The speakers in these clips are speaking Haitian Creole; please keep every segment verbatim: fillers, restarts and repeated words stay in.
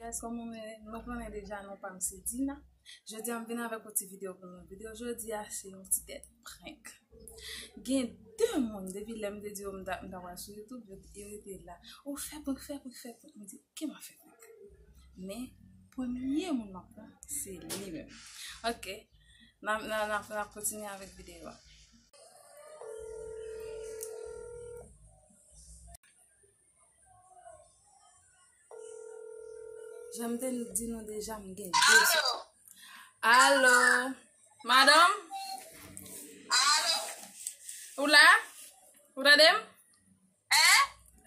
Èske nou, nou konnen deja non pa m se Dina. Jodi a m vin avèk yon ti videyo pou nou. Videyo jodi a se yon ti tèt prank. Gen de moun depi lè m te di yo m ta, m ta pral sou YouTube, yo, yo rete la. Ou fè prank, fè prank, fè prank. M di, ke m ap fè prank? Men, premye moun m ap pran, se li menm. Ok. N ap, n ap, n ap, n ap kontinye avèk videyo a. Jan m te di nou deja, m gen de sè. Alo? Alo? Madanm? Alo? Ou la? Ou tande m?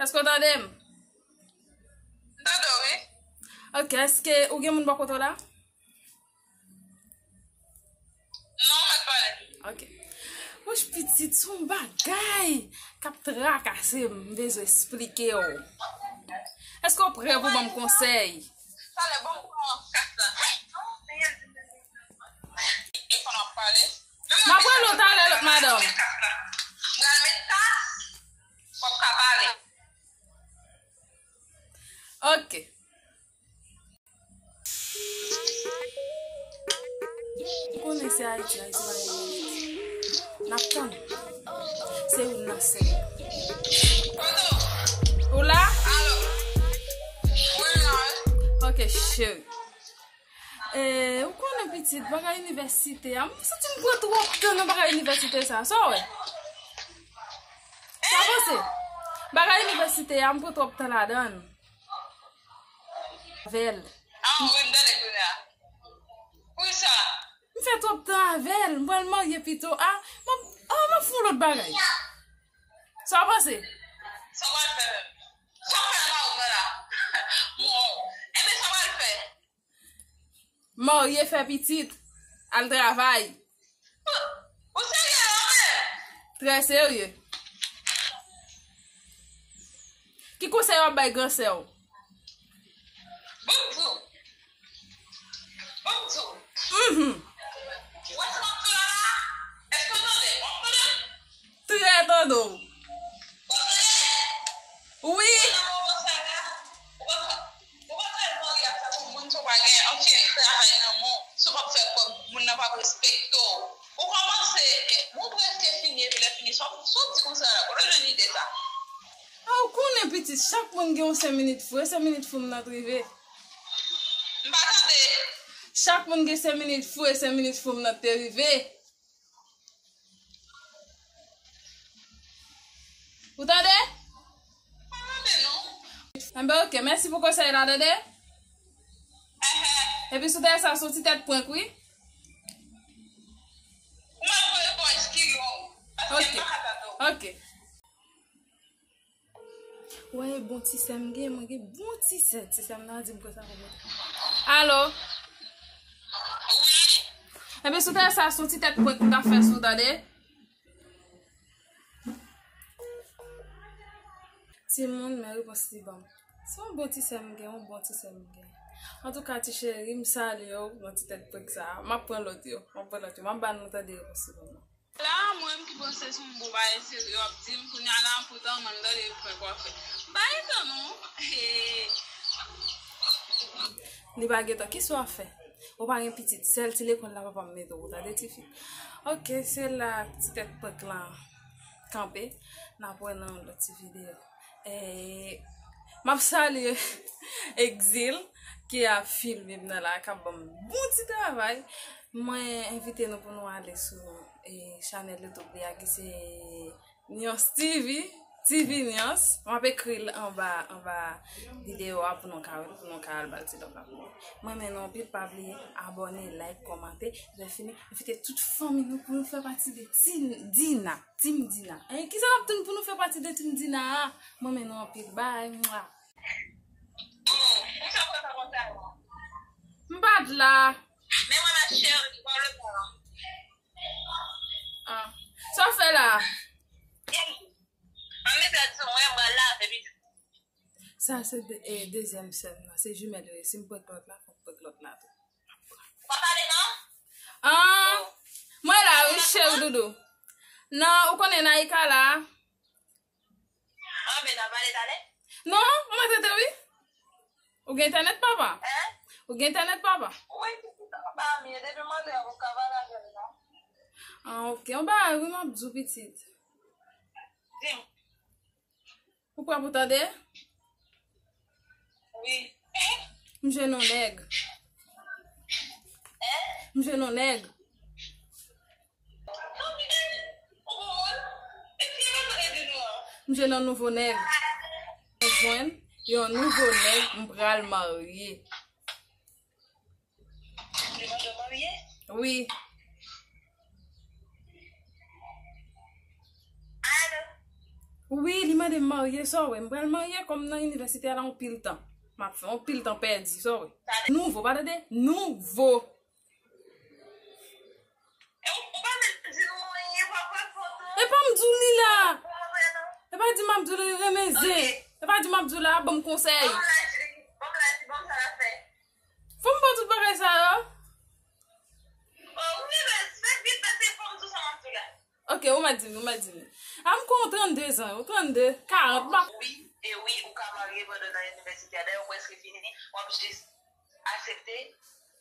Èske w tande m? M tande w, wi. Ok, èske ou gen moun bò kote w la? Non, mèt pale. Ok. Wouch, pitit, se yon bagay k ap trakase m, m bezwen eksplike w. Èske w prè pou ban m konsèy? Talè, ban m pran kas la. E fò n ap pale. M ap rele w talè, lòt madanm. M pral met kas pou m ka pale. Ok. Ou konnen se Ayiti, Ayiti pa gen limit. N ap tann. Se youn nan sèl. Ou la? Ok, cheri. E, ou konnen pitit, bagay inivèsite a. M santi m pran twòp tan nan bagay inivèsite sa. Sa w wè? Sa w panse? Bagay inivèsite a, m pran twòp tan ladan l. Avè l. Ah, wi, m tande kounye a. Poukisa? M fè twòp tan avè l. M pral marye pito. Ah, m ap, ah, m ap fè yon lòt bagay. Sa w panse? Sa w pral fè menm? Sa w fè nan mari w la? Bon, enben sa w pral fè? Marye, fè pitit, al travay. Ou serye la, ou menm? Trè serye. Ki konsèy w ap bay gran sè w? Ban m di w. Ban m di w. Mhm. Ou wè sa m ap di w la la? Èske w tande? W ap tande? Trè tande w. Wi. Ou pa pral marye ak sa pou moun, si w pa gen ankenn travay nan men w, si w p ap fè kòb, moun nan p ap respekte w. Ou kòmanse, ou prèske fini, epi lè fini, sa w, sa w di konsa la, kote w jwenn ide sa? A, ou konnen pitit, chak moun gen yon senk minit fou, e senk minit fou m nan t rive. M pa tande. Chak moun gen senk minit fou, e senk minit fou m nan te rive. Ou tande? Pa tande, non. Enben, ok, mèsi pou konsèy la, tande? Epi sou tèt sa, se yon ti tèt prank, wi. Ou mèt voye voice ki long, paske m pa ka tande w. Ok. Wè, bon ti sè m gen, mwen gen bon ti sè. Ti sè m nan di m konsa pou mwen. Alo? Wi. Enben, sou tèt sa, se yon ti tèt prank m ta fè sou, tande? Timoun, men repons li ban m. Se yon bon ti sè m gen, yon bon ti sè m gen. Antouka, ti cheri, m salye w nan ti tèt prank sa a. M ap pran lòt yo, m ap pran lòt yo. M ap ba nou tande repons li ban m nan. La, mwen menm ki panse se yon bon bagay serye w ap di m, kounye a la, poutan mwen m tande prank w ap fè. M pa gen tan non. Li pa gen tan. Kisa w ap fè? Ou pa gen pitit. Sèl ti lekòl la papa m mete w, ou tande tifi? Ok, se la ti tèt prank lan kanpe. N ap wè nan yon lòt ti videyo. E, m ap salye Exil ki ap filme m nan la, k ap ban m bon ti travay. Mwen envite nou pou nou ale sou, e, chanèl YouTube li a ki se Nyons T V, T V Nyons. M ap ekri l anba, anba videyo a pou nou ka, pou nou ka al ba l ti love la pou mwen. Mwen renmen nou anpil, pa bliye abòne, like, kòmante. Lè fini, envite tout fanmi nou pou nou fè pati de Team Dina. Team Dina. E, kisa n ap tann pou nou fè pati de Team Dina a? Mwen renmen nou anpil. Bye. Mwa. M pa t la. Men mwen, ma chérie, pa le pa. Ah. Sa w fè la? Mwen menm la di mwen, mwen lave pitit. Sa se de, e, dezyèm sè m nan. Se jimèl yo ye. Si m prank lòt la, fòk m prank lòt la tou. Ou pa pale non? Ah, mwen la, wi, cheri doudou. Non, ou konnen Naïka la. Ah, men n a pale talè? Non, mwen trete, wi. Ou gen entènèt, papa? Ou gen entènèt, papa? Wi, pitit, anba m ye. Depi m antre a, ou ka pale avè m, non? Ah, ok. Yon bagay, wi, m ap di w, pitit. Di m. Ou prè pou tande? Wi. M jwenn yon nèg. Hein? M jwenn yon nèg. M jwenn yon nouvo nèg. M jwenn yon nouvo nèg, m pral marye. Li mande w marye? Wi. Alo? Wi, li mande m marye, sa w wè. M pral marye, kòm nan inivèsite a la, yon pil tan. M ap fè yon pil tan pèdi, sa w wè. Nouvo, pa tande? Nouvo. E ou, ou pa menm di nou anyen, w ap pran foto. E pa m di w li la. Ou pa wè non? E pa di m ap di w li renmen zen. Ok. E pa di m ap di w la, ban m konsèy. Ban m laj li, ban m laj li, ban m sa l ap fè. Fò m ba w tout bagay sa yo. Oh, ou vle fè vit, pase fò m di w sa m ap di w la. Ok, ou mèt di m, ou mèt di m. A m kon trannde zan, ou trannde, karant, m pa. Wi, e wi, ou ka marye pandan nan inivèsite a. Dayè, ou prèske fini, w ap jis aksepte.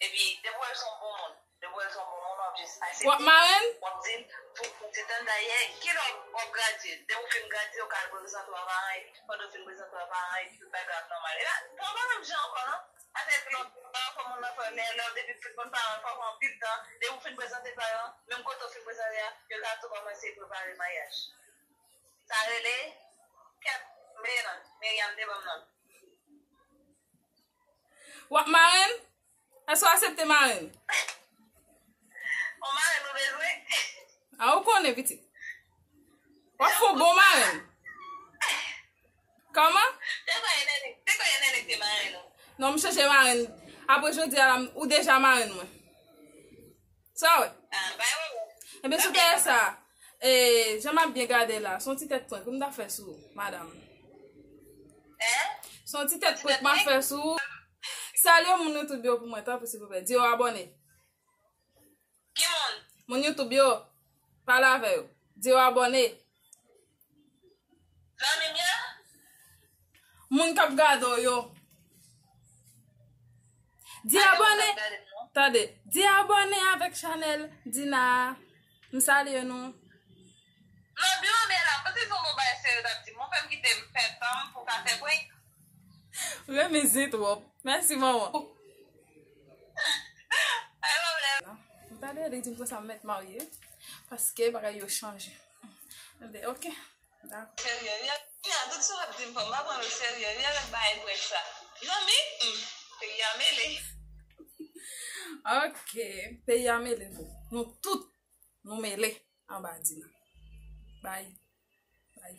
Epi, depi w wè l se yon bon moun, depi w wè l se yon bon moun, w ap jis aksepte. W ap marenn? W ap di l pou, pou ti tann dayè, kilè w ap gradye? Depi w fin gradye, ou ka al prezante w a paran, epi pandan w fin prezante w a paran, epi tout bagay ap nòmal. E la, sa pa menm jan ankò, non? Paske lòt bò, kòm moun nan fè lè, lè w depi fin konn paran, fò w pran anpil tan. Depi w fin prezante paran, menm kote w fin prezante a, yo ka tou kòmanse prepare maryaj. Sa rele kèt, m rele non, Miriam te ban m non. W ap marenn? Èske w aksepte marenn? On marenn ou bezwen? A, ou konnen, pitit. W ap fè yon bon marenn. Kòman? Te kwè e Nènèk, te kwè e Nènèk te marenn ou? Non, m chanje marenn. Apre jodi a la, m- ou deja marenn mwen. Sa w wè? Ah, bay wè. Ebyen, si w te wè sa, e, jan m ap byen gade la, se yon ti tèt prank wi m ta fè sou ou, madanm. Hein? Se yon ti tèt prank m ap fè sou ou. Salye moun YouTube yo pou mwen, tanpri, silvouplè. Di yo abòne. Ki moun? Moun YouTube yo, pale avè yo. Di yo abòne. Zanmi m yo? Moun k ap gade w yo. Di abòne. Tande, di abòne avèk chanèl Dina a. M salye nou. Non, byen, men la, pote son bon bagay serye w t ap di m. Ou fè m kite m fè tan m pou w ka fè prank. Renmen zen twòp. Mèsi, manman. Ay, pwoblèm. M ta dèyè li di m konsa m mèt marye. Paske bagay yo chanje. M di, ok. Dakò. Serye, wi. Nya, tout sa w ap di m, fò m pa pran l oserye, wi, avèk bagay prank sa. Zanmi, hmm, peyi a mele. Ok, peyi a mele tou. Nou tout, nou mele anba Dina. Bay. Bay.